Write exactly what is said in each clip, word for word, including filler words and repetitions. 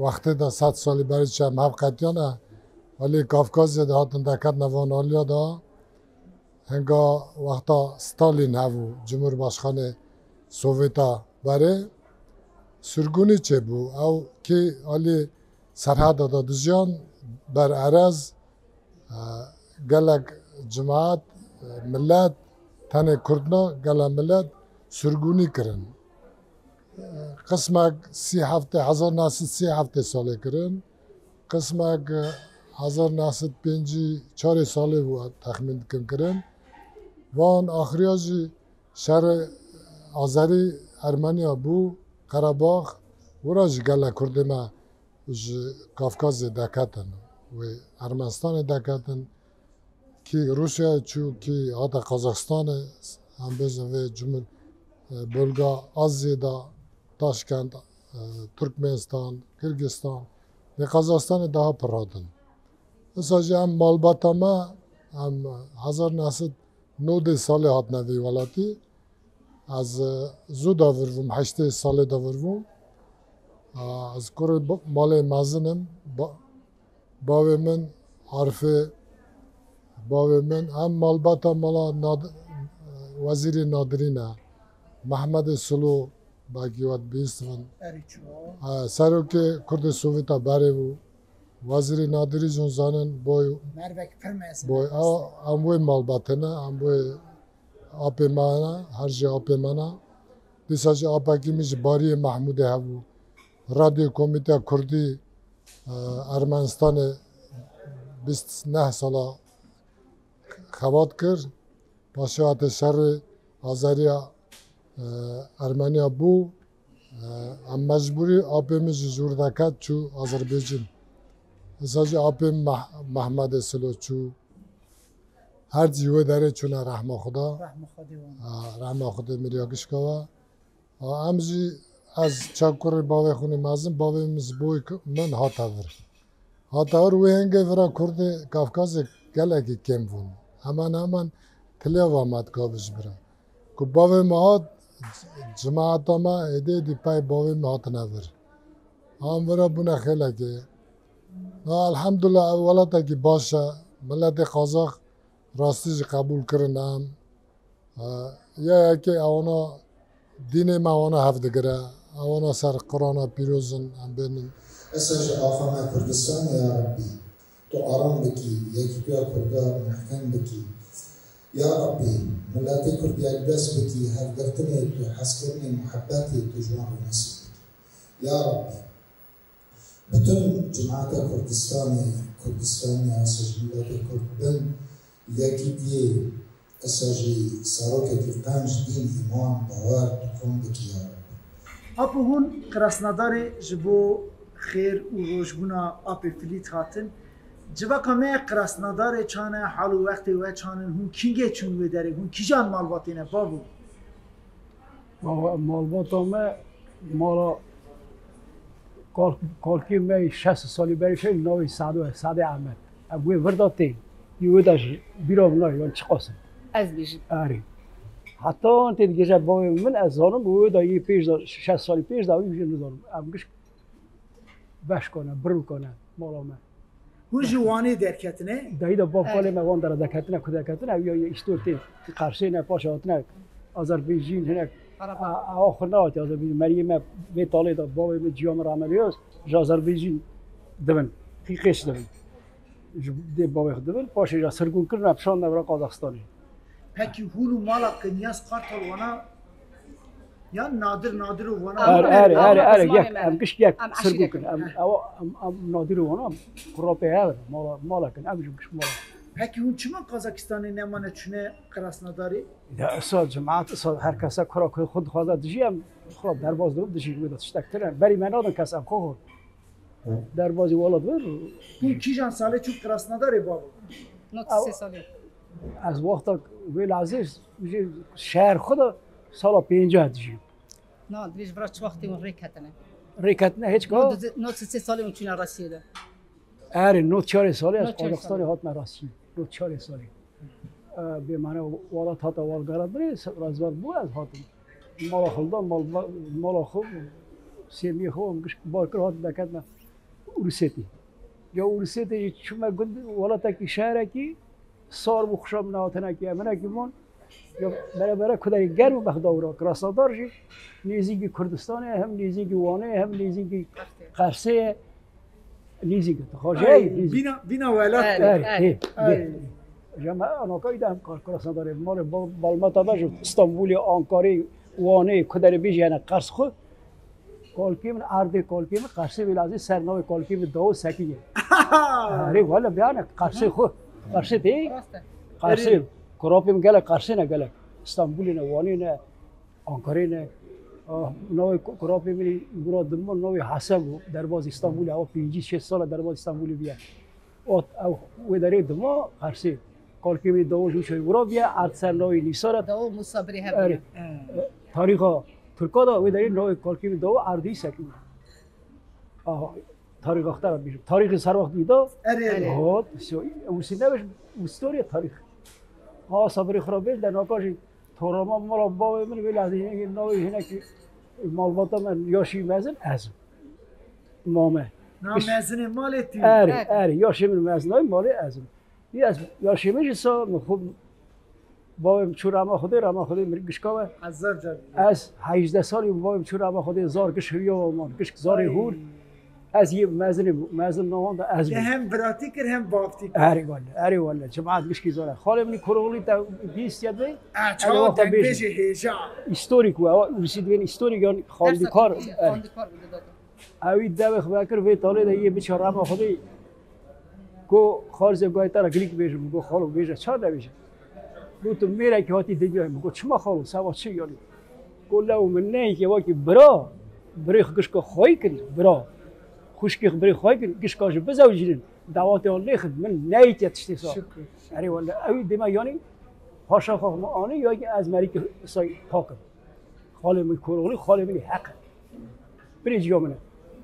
Wextê de sed salî berî çi em hev qetiyane, alî Kafkazê de hatin deketina van aliya de. Hinga wexta Stalin hebû, Cumhurbaşkanê Sovyeta berê, sirgûnî çêbû. Ew kê alî serheda de dijiyan, ber erez, e, gelek cimat, e, millet, tenê Kurd na, gelek millet sirgûnî kirin. E, qismek sî heftê, hezar neh sed sî heftê salê kirin. Qismek, e, hezar neh sed pêncî çarê salê bû, texmîn dikin, kirin. Van axiriya jî şerê Azerî Ermeniya bû, Qerebax, wira jî gelek Kurdê me ji Kafkazê deketin, wê Ermenistanê deketin, kî Rûsyayê çû, kî hate Qazaxistanê, em bêjin vê cumhur, e, bölga Azyê de, Taşkent, e, Turkmenistan, Kirgistan, lê Qazaxistanê daha pir hatin. Wisa jî em malbata me, em hezar neh sed nodê salê hatine vê welatî. Ez, e, zû da vir bûm, heştê salê da vir bûm. A, ez kurê ba-, malê mezin im. Ba-, bavê min Arifê, bavê min, em malbata mala Nad-, Wezîrê Nadirî ne. Mehmedê Silo, belkî we dibihîstin. Erê çi? A, serokê Kurdê Sovyeta berê bû. Wezîrê Nadirî jî zanin, boy, Mervek pir mezin. Boy, a, em wê malbatê ne, em wê apê me ne, her jê apê me ne. Dîsa jî apekî min ji Bariyê Mehmûdê hebû. Radyo Komîteya Kurdî, e, Ermenistanê bîst neh sala xebat kir. Paşê hate şerê Azeriya, e, Ermeniya bû. E, em mecbûrî apê min jî jûr deket çû Azerbaycan. Esa jî apê Meh-, Mehmedê Silo çû. Her cî wê derê çûne rehma Xuda. Rehma Xwedê wan. Ha, rehma Xwedê miriya gişka we. Ha, em jî ez çakurê bavê xwînê mezin, bavê min ji bo min hate vir. Hate vir wê hingê vira Kurdê Kafkazê gelekî kêm bûn. Hemen hemen tilê va me dika bijbire. Ku bavê me hat, cemaeta me êdî êdî pey bavê me hatine vir. An vira bûne xêlekê. Na, elhamdulillah, ev welatekî baş e. Miletê Qazax rastî jî qebûl kirin em. E, ya yekê ewana dînê me wana hev digire. Ewana ser Qur'ana pîroz in, em bênin. Esa ji axa me Kurdistan, ya Rabbî, tu aram bikî, yekîtiya Kurda mihkem bikî. Ya Rabbî, miletê Kurd yekdest bikî, hevgirtinê tu, hezkirinê, muhebbetê tu ji wan re nesîb bikî. Ya Rabbî, bütün cemaeta Kurdistanê, Kurdistanê, esa ji miletê Kurd bin, yekîtiyê, esa jî serokekî qenc, dîn, îman, bawer tu kom bikî, ya Rabbî. Apo, hûn Krasnodarê ji bo xêr û rojbûna apê Filît hatin. Civaka me Krasnodarê çane, hal û wextê we çanin, hûn kîngê çûn wê derê, hûn kîjan malbatê ne, bavo? Baba, malbata me mala kal-, kalkê me şêst salî berî şey navê Sado ye, Sadê Ehmed. Em wê vir de tên. Yê wê de jî bîra min nayê, yan çiqas in. Ez bêjim. Erê. Heta tê digêje bavê min, ez zanim, wê de yê pêş de, şêst salî pêş de, wî jî nizanim. Em giş beş kane, birû kane, mala me. Hûn ji Wanê derketine? Dayî de bav kalê me wan dere deketine, ku deketine, ew ya, ya îştor tê, qersê ne, paşa hatine, Azerbaycîn hinek, Araba. A, a, xwe nehatî Azerbaycîn. Meriyê me vê talê de, bavê min ciya min rahmetli ya, ji Azerbaycîn dibin, qîqêş dibin. Ji dê bavê xwe dibin, paşê jî sirgûn kirin, em şandine vira Qazaxistanê. Pekî hûn û mala Kinyas Kartal wana ya Nadir, Nadir û wana? Erê, erê, erê, erê, yek, em giş yek sirgûn kirin. Em, ew, em, em Nadir û wana kurapê hev in, mala, mala kin, em jî giş mala. Pekî hûn çima Kazakistanê nemane çûne Krasnodarê? Ya, esa cemaat, esa her kese kura ku xwe dixwaze dijî, em xwe derbaz dibin, dijî wê de tiştek tune. Berî me nadin kes, em xwe xwe. Derbazî welat vir. Hûn kîjan salê çûn Krasnodarê, bavo? Nod û sê salê. Ez wexta wê lazê ji şehir xwe de sala pêncî dijî. Na, divê ji vira çi wextê hûn rê ketine? Rê ketine hiç ka? Nod û sê, nod û sê salê hûn çûne Rûsyayê de? Erê, nod çarê salê ez Qazaxistanê hatime Rûsyayê. Nod çarê salê. E, bê mane welat hata walgara birê, razbar bû ez hatim. Mala xwe da, mal, mala xwe, sêmiyê xwe, em giş bar kir, hatin deketine. Ûrûsetî. Ya Ûrûsetî jî çûme gund, welatekî, şehrekî, sar bû, xweşa min hatinekî, eminekî bûn. Ya bere bere kuderî germ û bexda wira. Krasnodar jî nêzîkî Kurdistanê ye, hem nêzîkî Wanê ye, hem nêzîkî Qersê ye. Nêzîkî, tu xwe jî Ay, nêzîk. Bîna, bîna welat Erê, be. Erê, Erê. Hê, Ay. Hê. Jeme anakayî de hem kar Krasnodarê, malê ba-, balmata be ji Stenbolê, Ankarê, Wanê, kuderê bêjî, yani Qers xwe. Kalkê min, erdê kalkê min, Qersê vê lazê ser navê kalkê min Dawo Sekî ye. Erê, wele biyane, Qersê xwe. Qersê tê? Rast e. Qersê. Erê. Kurapê min gelek Qersê ne gelek. Stenbolê ne, Wanê ne, Ankarê ne. Ah, navê ku-, kurapê min î gura dima navê Hesen bû. Derbazî Stenbolê, ewa pêncî şêst sala derbazî Stenbolê bûye. Ot, ew wê derê dima Qersê. Kalkê min Dawo ji wî çayê wira bûye, erd ser navê Nîsar e. Dawo Musa birê hev Erê. Bûye. E, tarîxa Tirka da wê derê navê kalkê min Dawo erdî Sekî. Aha, tarîxa xwe te re bêjim. Tarîxê ser wext bî da. Erê, erê. Hop, so, wisî nebêjim, istoriya tarîx. Ha, sabirê xwe re bêj, de naka jî torama mala bavê min, vê lehzê hinekî navê hinekî malbata min, yaşî mezin ez im. Mame. Na Iş- mezinê malê tî. Erê, Evet. Erê, yaşê min mezin navê malê ez im. Yê ez yaşê min jî sa, min xwe, bavê min çû rema Xwedê, rema Xwedê min gişka we. Hezar car. Ez hejdeh salî bû, bavê min çû rema Xwedê, zar giş hiriya we man, gişk zarê Ay. Hûr. Ez yê mezinê bû, mezin nawan da ez Te bû. Hem biratî kir hem baftî kir. Erê wele, erê wele, cemaat gişkî zor e. Xalê min Koroğlu te bîst yed bey. Ah, Erê çawa wexta bêjim. Dengbêjê hêja. Historik we, ewa, wîsî divên historik yan xandikar. Ersa, Erê. Xandikar bû, dida. Ewî devê xwe vekir vê talê de yê biçe rema Xwedê. Go, Xarzê, go, te re girîk bêjim. Go, xalo, bêje, ça nebêje? Go, tu mêrekî hatî dinyayê min. Go, çima xalo, seba çi yanî? Go, lew min neynikê wekî bira, birê xwe gişka xweyî kin, bira. Xwişkê xwe birê xweyî kin, gişka jî bizewicînin. Dawatê wan lêxin, min neynikê tiştê sa. Şükür. Erê wele, ewî dême yanî, paşa xwe min anî, ya ki ez merîkî say pakim. Xalê min Koroğlu, xalê min heq e. Birê ciya min e.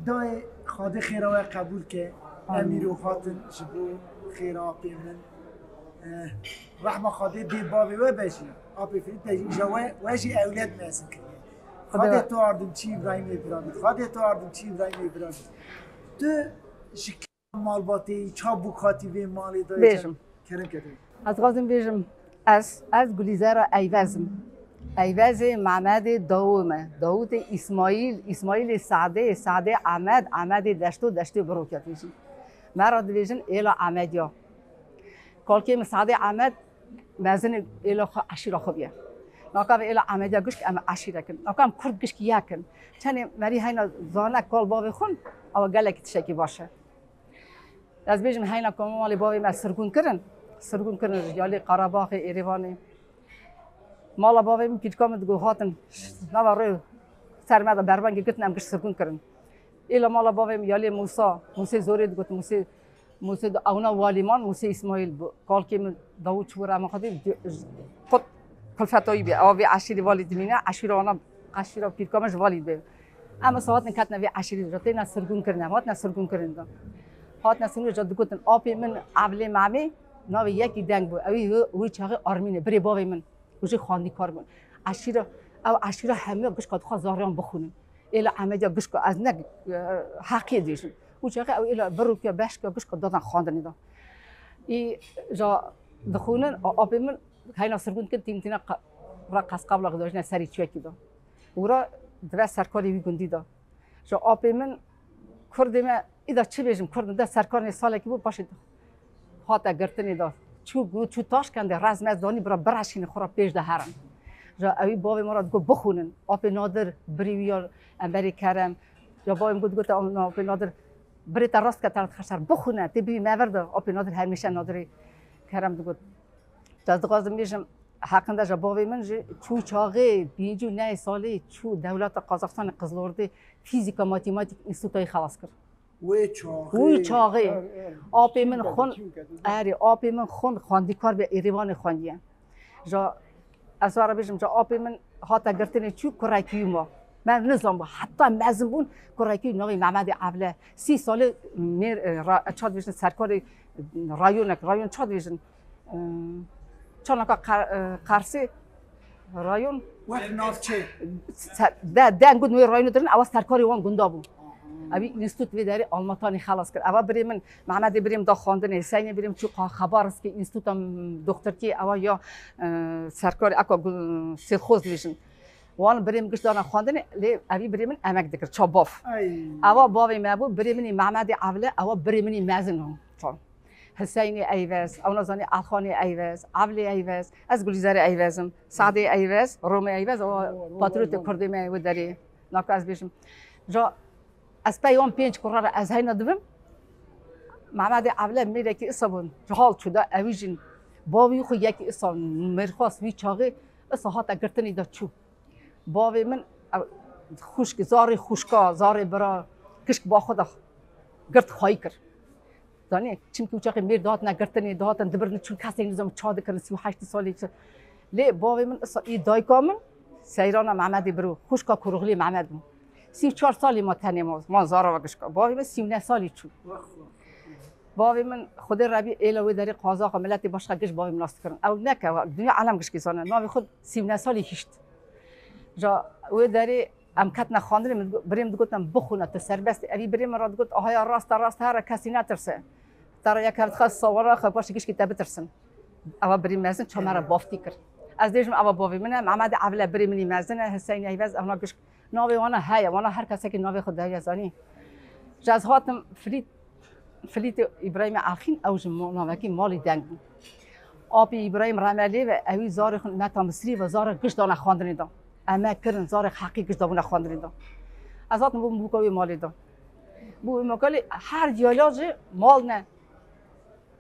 Dayê, Xwedê xêra we qebûl ke. Amîn. Em îro hatin ji bo xêra apê min. Eh, rehma Xwedê bê bavê we be jî. Apê Filîp te jî îja we, we jî ewled mezin kiriye. Xwedê Xwedê we- tu ardimçî Îbrahîmê bira bî. Xwedê tu ardimçî Îbrahîmê bira bî. Tu ji Malbatê, çabûk hatî vê malê dayê Bêjim. Kerem ke dayê. Ez dixwazim bêjim, ez, ez Gulîzera Eyvez im. Eyvezê Mehmedê Dawû me. Dawûtê Îsmaîl, Îsmaîlê Sadê, Sadê Emed, Emedê Deşto, Deştê Biroketê jî. Me re dibêjin Êla Emediya. Kalkê min Sadê Emed, mezinê êla xwe, eşîra xwe bûye. Naka ve Êla Emediya gişk em eşîrek in. Naka em Kurd gişk yek in. Çenê merî heyna zane kal bavê xwe, ewa gelekî tiştekî baş e. Ez bêjim heyna ku malê bavê me sirgûn kirin, sirgûn kirin ji alî Qarabaxê, Êrêvanê. Mala bavê min pîrka min digot hatin nava rê ser me de berbengê girtin, em giş sirgûn kirin. Êla mala bavê min yalê Mûsa, Mûsê Zorê digot, Mûsê, Mûsê di ewna walî man, Mûsê Îsmaîl bû. Kalkê min Dawûd çû rema xwe dî, qut kulfetayî bê. Ewa vê eşîrê valî dimîne, eşîra wana, eşîra pîrka min ji valî dibê. Em wisa hatin ketine vê eşîrê de, têne sirgûn kirine, em hatine sirgûn kirin de. Hatine sirgûn ca digotin, apê min Evlê Memê, navê yekî deng bû. Ewî wî, wî çaxê Armînê, birê bavê min. Û jî xwendîkar bûn. Eşîra, ew eşîra hemû gişka dixwest zariyan bixwînin. Êla Emediya gişka, ez ne, e, heqiyê dibêjim. Û çaxê ew êla birûkiya beşka gişka dadan xwendinê de. Î ja dixwînin, a, apê min heyna sirgûn dikin, tîm tîne qa-, ra qesqabla xwe dajine serî çiyekî de. Û ra dibe serkarê wî gundî de. Ji apê min, Kurdê me, îda çi bêjim, Kurd in de serkarê salekî bû, paşê hate girtinê de. Çû got, çû Taşkendê, rezmez danî bira bireşînin xwe ra pêş de herin. Ji ewî bavê me ra digot bixwînin. Apê Nadir, birî wî ya Emberê Kerem. Ya bavê min got, digot, apê Nadir, birê te rast ke te dixeşer, bixwîne, tê bî me vir de, apê Nadir hemîşe Nadirê Kerem digot. Ez dixwazim bêjim, heqinde ji bavê min jî çû çaxê pêncî û nehê salî çû dewleta Qazaxistanê Qizilordê fîzîka matematîk înstîtutayê xelas kir. Wê çaxê. Wî çaxê. Er, er. Apê min Çîn xwend, geldi, Çîn geldi. Erê, apê min xwend, xwendîkar be Êrêvanê xwendiye. Ja, ez were bêjim, ja apê min hate girtinê çû kurekî ma. Me nizan bû, heta mezin bûn, kurekî navê Mehmedê Evle. Sî salê mêr, e, ra-, çad bêjin serkarê rayonek, rayon çad bêjin. Çanaka Qer-, e, Qersê rayon. Wek navçe. Se-, de, de, gund wê rayonê dirin, ewa serkarê wan gunda bû. Ew înstîtût vê derê Almatanê xelas kir. Eva birê min, Mehmedê birê min da xwendinê, Hüseyinê birê min çû Xabarskê, înstîtûta doxterkî, ewa ya, e, serkarê eka sêxoz dibêjin. Wan birê min giş dana xwendinê, lê evî birê min emek dikir, ça bav. Ewa bavê me bû, birê min î Mehmedê Evle, ewa birê min î mezin bû. Hüseyinê Eyvez, ew nazanî Elxanê Eyvez, Evlê Eyvez, ez Gulîzarê Eyvez im, Sadê Eyvez, Romê Eyvez, ewa patrotê kurdê me wê derê. Naka ez bêjim. Ja ez pey wan pênc kura re ez heyna dibim. Mehmedê Evle mêrekî isa bûn. Ji hal çû da ewî jî bavî xwe yekî isa mêrxas wî çaxê isa hate girtinî da çû. Bavê min, ew, xwişk, zarê xwişka, zarê bira, kişk ba xwe da girt xwayî kir. Zanî, çimkî û çaxê mêr dihatine girtinê, dihatin dibirin, çûn kesek nizam ça dikirin, sî û heşt salî çi. Lê bavê min isa î dayika min, seyrana Mehmedê biro, xwişka Kuruxlê Mehmed bû. Sî û çar salî ma tenê ma, ma zara ve gişka. Bavê min sî û neh salî çû. Bavê min, Xwedê Rebî êla wê derê qazaxa miletê başqa giş bavê min nas dikirin. Ew neke, wa, dinya alem gişkî zane. Navê xwe sî û neh salî hişt. Ja wê derê em ketine xwendinê, min digo-, birê min digot, em bixwine, tu serbest î. Evî birê min re digot, aha ya rast e, rast e, here kesî netirse. Te re yek hev dixe sawara xwe, paşê gişkî te bitirsin. Ewa birî mezin ça me re baftî kir. Ez dêjim ewa bavê min e, Mehmedê Evle birê min î mezin e, Hüseyin Eyvez, evna gişk. Navê wana heye, wana her kesekî navê xwe daye zanî. Ji ez hatim Filît, Filîtê Îbrahîmê Elxîn, ew ji mo-, navekî malî deng bû. Apî Îbrahîm Remelê ve ewî zarê xwe Meta Misrî ve zarê giş dane xwendinê de. Eme kirin zarê heqî giş dabûne xwendinê de. Ez hatim bûm bûka wê malê de. Bû wê mokalê her diyala jî mal ne.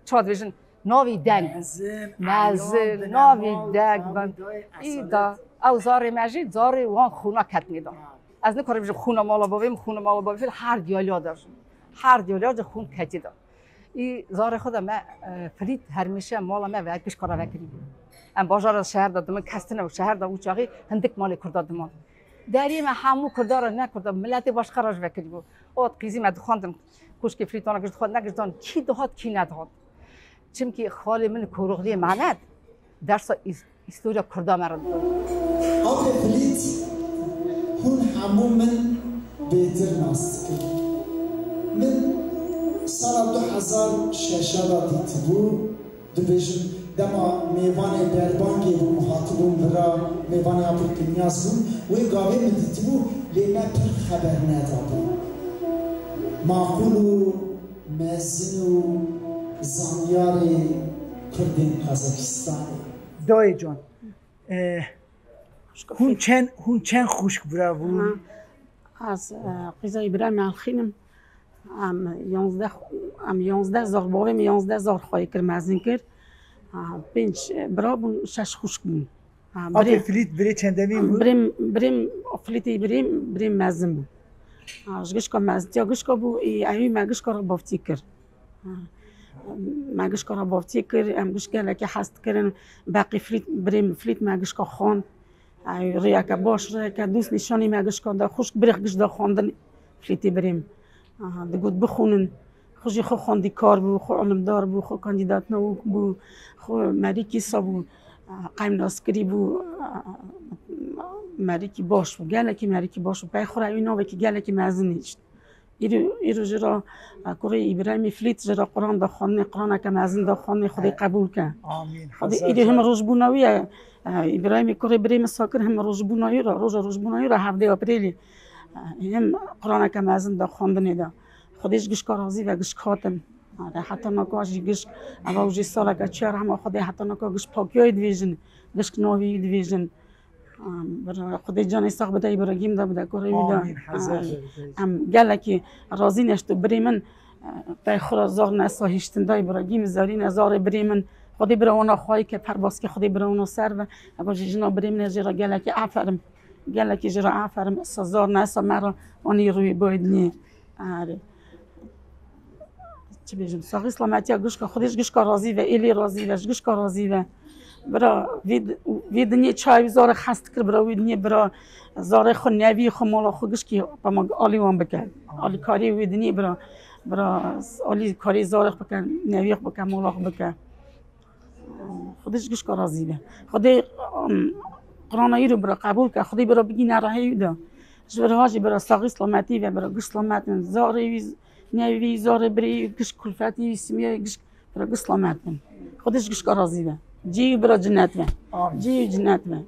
Ça dibêjin, navî deng. Mezin, mezin, navî deng bin. Îda, ew zarê me jî, zarê wan xûna ketnê da. Ez nikarim bêjim xûna mala bavê min, xûna mala bavê fil, her diyaliya de jî. Her diyaliya de xûn ketî da. Î zarê xwe de me, e, Filît hermîşe mala me ve gişka re vekirî. Em bajara şeher de dimin, kes tine û şeher de û çaxî hindik malê Kurda diman. Deriyê me hemû Kurda re ne Kurda, miletê başqa re jî vekirî bû. Ot qîzî me dixwendin, kuşkê Filît wana giş dixwendin, ne giş dan, kî dihat, kî nedihat. Çimkî xalê min Koruxliyê Mehmet dersa îs-, îstorya Kurda me re dida. Apê Filît, hûn hemû min bêtir nas dikin. Min sala du hezar şeş de dîtibû, dibêjim, dema mêvanê berbangê bûm, hatibûm vira, mêvanê Apê Kinyas bûm, wê gavê min dîtibû, lê me pir xeber nedabû. Maqûl û mezin û zanyarê Kurdên Qazaxistanê. Dayê can, e, hûn çend, hûn çend xwişk bira bûn? Ha, ez, e, qîza Îbrahîm Elxîn im. Em yanzdeh, em yanzdeh zar, bavê min yanzdeh zar xwayî kir, mezin kir. Ha, pênc, e, bira bûn, şeş xwişk bûn. Ha, Apê birê, Filît birê çendemîn bû? Birê, birê Filîtê birê, birê mezin bû. Ha, ji gişka mezintiya gişka bû, ê, ewî me gişka re baftî kir. Ha, me gişka re baftî kir, em giş gelekî hez dikirin. Beqî Filît, birê Filît me gişka xwend. Ey, rêyeke baş, rêyeke dûst nîşanî me gişka da, xwişk birêx giş da xwendin Filîtê birê min. Aha, digot bixwînin. Xwe jî xwe xwendîkar bû, xwe ilimdar bû, xwe kandîdat newok bû, xwe merîkî sa bû, qeym naskirî bû, merîkî baş bû, gelekî merîkî baş bû. Pey xwe re wî navekî gelekî mezin hişt. Îro, îro jî re, e, kurê Îbrahîmê Filît jî re Quran da xwendinê, Quraneke mezin da xwendinê, Xwedê qebûl ke. Amîn. Xwedê îro him rojbûna wî ye, e, Îbrahîmê kurê birê min sakir him rojbûna wî re, roja rojbûna wî re hevdê Aprêlî, e, him Quraneke mezin da xwendinê de. Xwedê ji gişka razî ve gişk hatin. Are, heta naka jî gişk, eva jî saleke çar hema Xwedê heta naka gişk pakiyayî divêjin, gişk navî divêjin. Em, bira, Xwedê canê sax bide, Îbrahîm de bide, kurê wî de. Amîn, hezar jî bide. Em gelekî razî ne ji tu birê min, e, pey xwe re zor nesa hiştin da Îbrahîm, zarî ne zarê birê min. Xwedê bira wana xwayî ke, perbaskê Xwedê bira wana ser ve. Eva jî jina birê min e, jê re gelekî aferim. Gelekî jê re aferim. Esa zor nesa me re wanî rûyê boyê dinê. Are. Çi bêjim? Saxî silametiya gişka, Xwedê ji gişka razî ve, êlî razî ve, ji gişka razî ve. Bira, vê, vê dinyê çayê wî zarê hez dikir, bira, wê dinyê bira, zarê xwe, nevî xwe, mala xwe gişkî pema alî wan bike. Alîkariyê wê dinyê bira, bira, alîkariyê zarê xwe bike, nevî xwe bike, mala xwe bike. Xwedê ji gişka razî be. Xwedê, em, Qurana îro bira qebûl ke. Xwedê bira bigîne rehê wî de. Ji vir ha jî bira saxî selametî ve, bira giş selamet bin. Zarê wî, nevî, zarê birî, giş kulfetî, simiyê, giş bira giş selamet bin. Xwedê ji gişka razî be. Cî wî bira cinnet be. Amin. Cî wî cinnet be.